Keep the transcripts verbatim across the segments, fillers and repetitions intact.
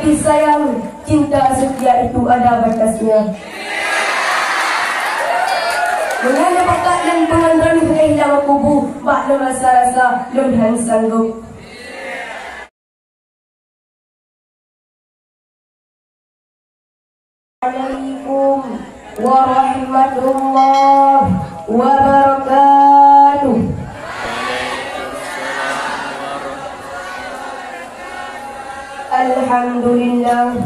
Sayang, cinta setia itu ada batasnya. Meunyoe neupakat lôn peungon droeneuh lam kubu, bak lôn rasa-rasa lôn hán sanggob. Assalamualaikum warahmatullahi wabarakatuh. Alhamdulillah.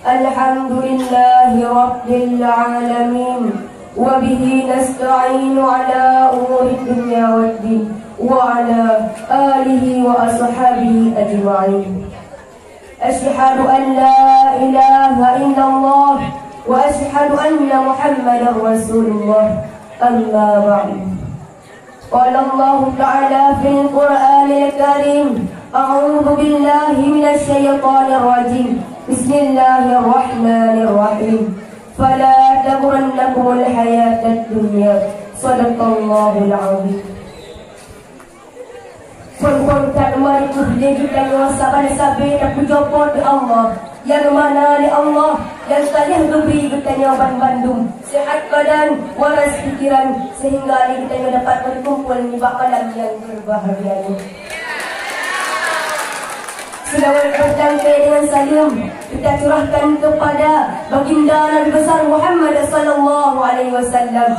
Alhamdulillahi rabbil alamin. Wa bihi nasta'inu ala umuri dunya waddin. Wa ala alihi wa ashabihi ajma'in. Asyhadu an la ilaha illallah wa asyhadu anna Muhammadar Rasulullah. Amma ba'du. Qala Allahu ta'ala fil Qur'anil Karim, a'udzu billahi minasy syaithanir rajim. Bismillahirrahmanirrahim. Fala taghurrannakumul hayatad dunya. Shadaqallahul azim. Phon-phon that mari keuh lé geutanyoe saban sabe tapujoe Po teu Allah, nyang mana lé Allah nyang ka lheueh geubri geutanyoe banmandum sihat badan, waras pikiran, sehingga lé geutanyoe dapat meukumpul nibak malam nyang beubahgia nyoe. Seulaweuet beutangke deungon saleuem kita curahkan kepada Baginda Nabi Besar Muhammad sallallahu alaihi wasallam,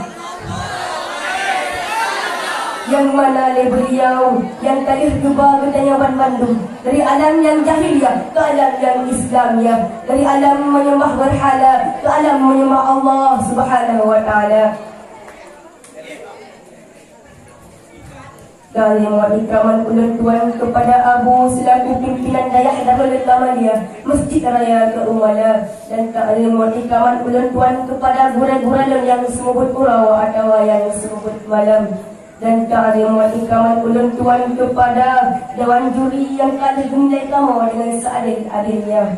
nyang mana lé beliau nyang ka lheueh geuba geutanyoe banmandum dari alam nyang jahiliyah keu alam nyang Islamiah, dari alam menyembah berhala keu alam menyembah Allah Subhanahu wa Ta'ala. Teurimong ikram ulôn tuan kepada Abu selaku pimpinan Dayah Darul Kamaliyah Masjid Raya Keumala, dan teurimong ikram ulôn tuan kepada gurée-gurée lôn nyang seumeubeuet uroe atawa nyang seumeubeuet malam, dan teurimong ikram ulôn tuan kepada dewan juri nyang ka lheueh geunilai kamoe deungon seadil-adilnya.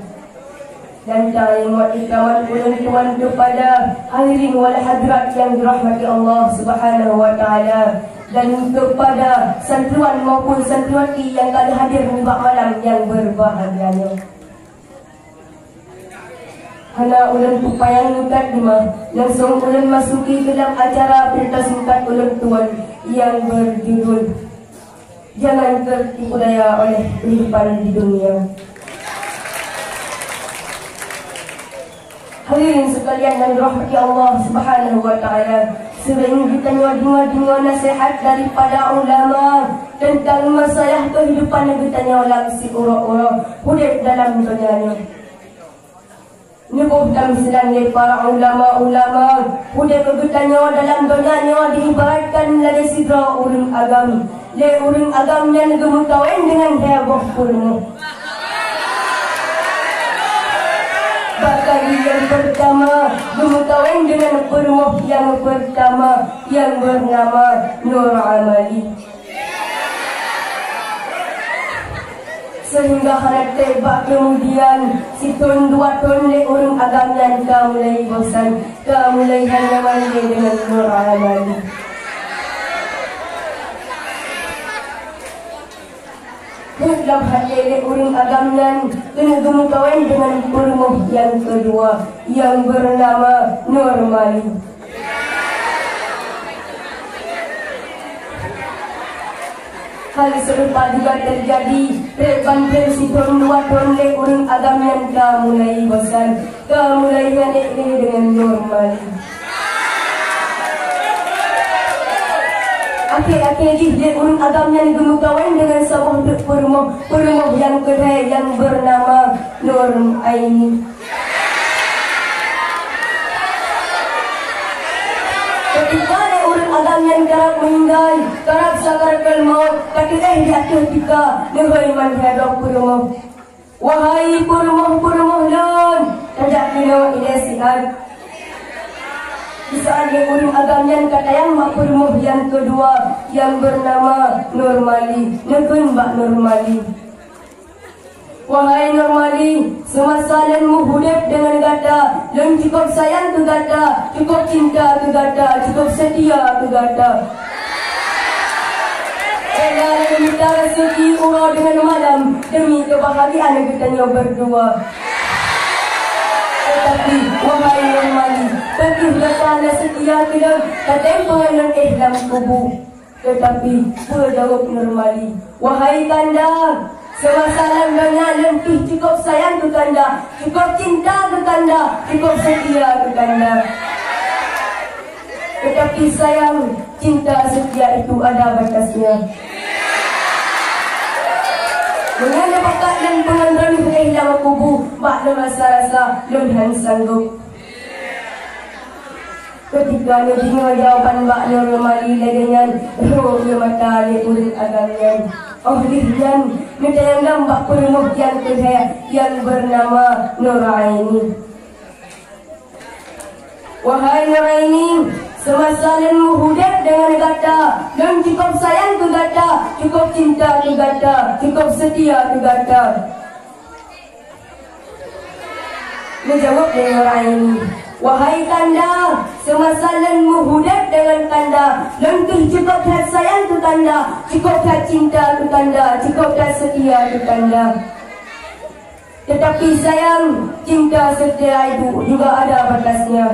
Dan teurimong ikram ulôn tuan kepada hadirin wal hadirat nyang dirahmati Allah Subhanahu wa Ta'ala, dan kepada santriwan maupun santriwati nyang ka hadir nibak malam nyang beubahgia nyoe. Hana ulôn peupanyang mukadimah, langsong ulôn masuki keu dalam acara peurintah singkat ulôn tuan nyang beujudul Jangan tertipu daya oleh kehidupan di dunia. Hadirin sekalian yang dirahmati Allah Subhanahu wa Ta'ala, sering geutanyoe deungoe-deungoe nasihat daripada ulama tentang masalah kehidupan geutanyoe lam siuroe-uroe udeb dalam donya nyoe. Neuboh tamsilan lé para ulama-ulama, udeb geutanyoe dalam donya nyoe diibaratkan lagée sidroe ureuëng agam. Lé ureuëng agam nyan geumeukawen deungon lhée boh peurumoh. Bak kali nyang peurtama, geumeukawen deungon peurumoh nyang peurtama nyang beunama Nur Amali. Sehingga hana treb bak keumudian, sithon dua thon lé ureuëng agam nyan ka mulai bosan, ka mulai hana mande deungon Nur Amali. Buet lam até lé ureuëng agam nyan keuneuk geumeukawen deungon peurumoh nyang keudua nyang beunama Nur Mali. Hal seurupa juga teujadi treb ban treb sithon dua thon lé ureuëng agam nyan ka mulai bosan, ka mulai nyan ék lé deungon Nur Mali. Akhé-akhé jih lé ureuëng agam nyan geumeukawen deungon saboh teuk peurumoh, peurumoh nyang keudua nyang beunama Nur Aini. Ketika lé ureuëng agam nyan karab meuninggai, karab sakaratul maut, ka teuéh di ateueh tika, neuhôi mandum peurumoh. Wahai peurumoh-peurumoh lôn, tajak keunoe ilée siat. Di saat lé ureuëng agam nyan ka tanyong bak peurumoh nyang keudua nyang beunama Nur Mali, neukheun bak Nur Mali. Wahai Nur Mali, seumasa lôn meuudeb deungon gata, lôn cukup sayang keu gata, cukup cinta keu gata, cukup seutia keu gata. Rela lôn mita raseuki uroe deungon malam deumi keubahgiaan geutanyoe beurdua. Tapi, wahai Nur Mali, pakriban gata na seutia keu lôn, tatem peue lôn éh lam kubu. Teutapi, peue jaweueb Nur Mali, "Wahai kanda, seumasa lam donya lôn pih cukup sayang keu kanda, cukup cinta keu kanda, cukup seutia keu kanda. Teutapi sayang, cinta seutia itu ada batasnya. Meunyoe neubakat lôn peungon droeneuh éh lam kubu, bak lôn rasa-rasa lôn hán sanggob." Keutika neudeungoe jawaban bak Nur Mali lagée nyan, rhot ié mata lé ureuëng agam nyan. Óh lheueh nyan, neutanyong lom bak peurumoh nyang keuhai nyang beunama Nur Aini. "Wahai Nur Aini, seumasa lôn meuhudép deungon gata, lôn cukup sayang keu gata, cukup cinta keu gata, cukup seutia keu gata." Neujaweueb lé Nur Aini, "Wahai kanda, seumasa lôn meuhudép deungon kanda, lôn pih cukup that sayang keu kanda, cukup that cinta keu kanda, cukup that seutia keu kanda. Teutapi sayang, cinta seutia itu juga ada batasnya.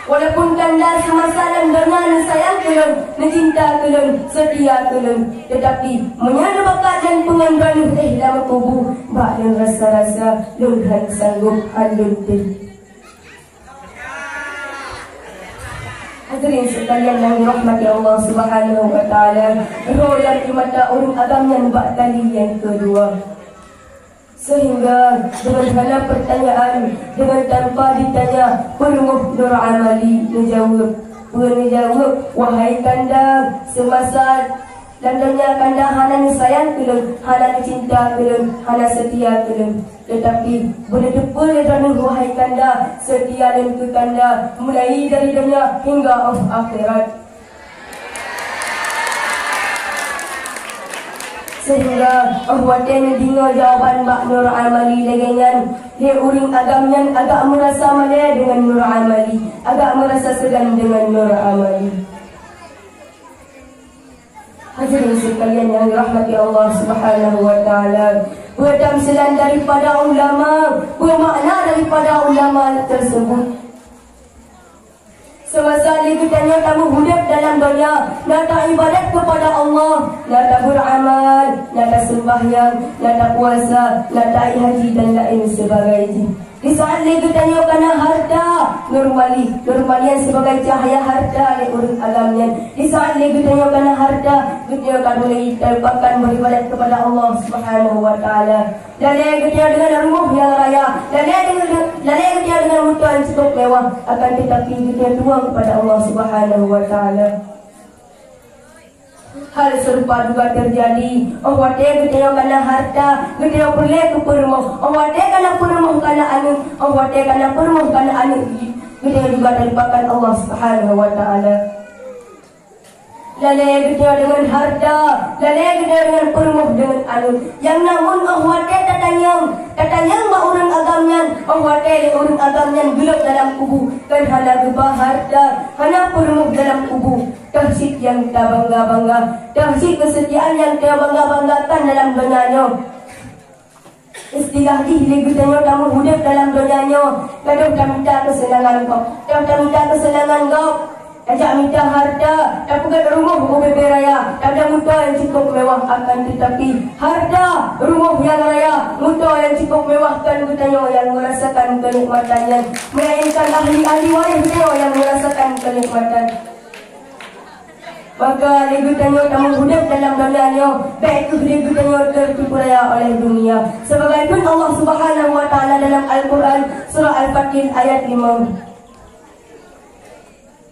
Walaupun kanda seumasa lam donya neusayang keu lôn, neucinta keu lôn, seutia keu lôn, teutapi meunyoe neubakat lôn peungon droeneuh éh lam kubu, bak lôn rasa-rasa lôn hán sanggob, hán lôn tem." Hadirin sekalian yang dirahmati Allah Subhanahu wa Taala, rhot lam ié mata ureuëng agam nyan bak kali nyang keudua. Sehingga dengan hana pertanyaan, dengan tanpa ditanya, peurumoh Nur Amali neujaweueb. Peue neujaweueb, "Wahai kanda, seumasa lam donya kanda hana neusayang keu lôn, hana neucinta keu lôn, hana seutia keu lôn. Teutapi, beuneuteupeu lé droeneuh, wahai kanda, seutia lôn keu kanda, mulai dari donya hingga óh akhirat." Sehingga óh watée neudeungoe jawaban bak Nur Amali lagée nyan, lé ureuëng agam nyan agak meurasa malée deungon Nur Amali, agak meurasa seugan deungon Nur Amali. Hadirin sekalian yang dirahmati Allah Subhanahu wa Taala, peue tamsilan daripada ulama, peue makna daripada ulama tersebut? Seumasa lé geutanyoe tameuhudép dalam donya, na taibadat keupada Allah, na tabeuramal, na taseumbahyang, na tapuasa, na taék haji dan laén seubagai jih. Di saát lé geutanyoe kana hareuta, Nur Mali, Nur Mali nyang seubagai cahya hareuta lé ureuëng agam nyan. Di saát lé geutanyoe kana hareuta, geutanyoe ka mulai talupakan beribadat keupada Allah Subhanahu wa Taala. Lalée geutanyoe deungon rumoh nyang raya, lalée deungon, lalée geutanyoe deungon moto nyang cukup mewah, akan teutapi geutanyoe tuwo keupada Allah Subhanahu wa Taala. Hal seurupa juga teujadi, óh watée geutanyoe kana hareuta, geutanyoe peureulée keu peurumoh, óh watée kana peurumoh kana aneuëk, óh watée kana peurumoh kana aneuëk, geutanyoe juga talupakan Allah Subhanahu wa Taala. Lalée geutanyoe deungon hareuta, lalée geutanyoe deungon peurumoh deungon aneuëk. Nyang na, meunyoe óh watée tatanyong, tatanyong bak ureuëng agam nyan, óh watée lé ureuëng agam nyan geulok dalam kubu, kan hana geuba hareuta, hana peurumoh dalam kubu. Toh cit nyang tabangga-bangga, toh cit keusetiaan nyang tabangga-banggakan dalam donya nyoe. Istilah jih lé geutanyoe tameuhudép dalam donya nyoe, ka deuh tamita keuseunangan gob, deuh tamita keuseunangan gob. Tajak mita hareuta, tapeugét rumoh ubé-bé raya, tada moto nyang cukup mewah, akan teutapi hareuta, rumoh nyang raya, moto nyang cukup mewah kon geutanyoe nyang meurasakan keunikmatan nyan, melainkan ahli-ahli waréh geutanyoe nyang meurasakan keunikmatan. Maka lé geutanyoe tameuhudép dalam donya nyoe, bék kheueh lé geutanyoe teutipu daya oleh dunia. Sibagai phon Allah Subhanahu wa Taala dalam Al-Quran, surah Al-Fath ayat lima.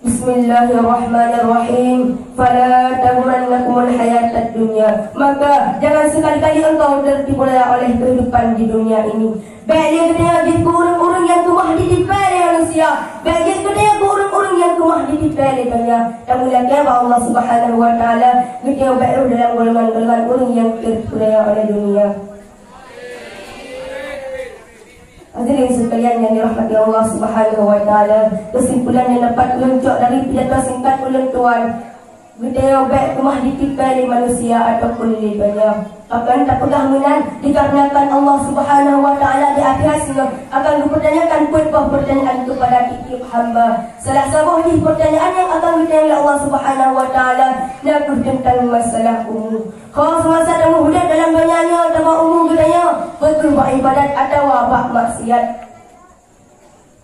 Bismillahirrahmanirrahim. Fala taghurrannakumul hayatad dunya. Maka jangan sekali-kali engkau tertipu daya oleh kehidupan di dunia ini. Bék lé geutanyoe jeuet keu ureuëng-ureuëng nyang keumah jitipée lé manusia. Bék jeuet geutanyoe keu ureuëng-ureuëng nyang keumah jitipée lé donya. Tameulakée bak Allah Subhanahu wa Taala, geutanyoe bék rhoh dalam golongan-golongan ureuëng nyang tertipu daya oleh dunia. Hadirin sekalian yang dirahmati Allah Subhanahu wa Taala, kesimpulan yang dapat ulôn cok dari pidato singkat ulôn tuan, Geutanyoe bék keumah jitipée lé manusia ataupun lé donya. Bahkan tapeugah meunan, dikarenakan Allah Subhanahu wa Taala di akhirat singoh akan geupeurtanyakan peuet boh peurtanyaan keupada tiep-tiep hamba. Salah saboh jih peurtanyaan nyang akan geutanyong lé Allah Subhanahu wa Taala na kheueh teuntang masalah umu. Kho seumasa tameuudép dalam donya nyoe, tamong umu geutanyoe, peu kheueh bak iébadat atawa bak maksiat.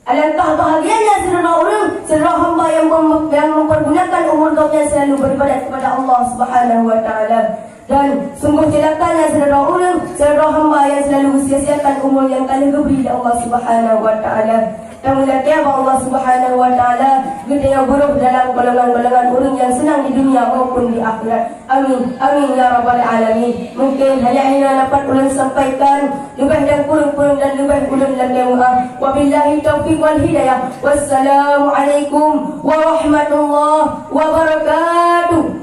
Alangkah bahagianya sidroe ureuëng, sidroe hamba nyang mem-, nyang mempergunakan umur gobnyan selalu beribadat kepada Allah Subhanahu wa Taala. Dan sungguh celakanya sidroe ureuëng, sidroe hamba nyang selalu sia-siakan umur nyang ka lheueh geubri lé Allah Subhanahu wa Taala. Tameulakée bak Allah Subhanahu wa Taala, geutanyoe beuroh dalam golongan-golongan ureuëng nyang seunang di dunia maupun di akhirat. Amin. Amin ya rabbal alamin. Mungkin hanya inoe dapat ulôn sampaikan, leubeh dan kureueng-kureueng dan leubeh ulôn lakée meu'ah. Wabillahi taufiq wal hidayah. Wassalamualaikum warahmatullahi wabarakatuh.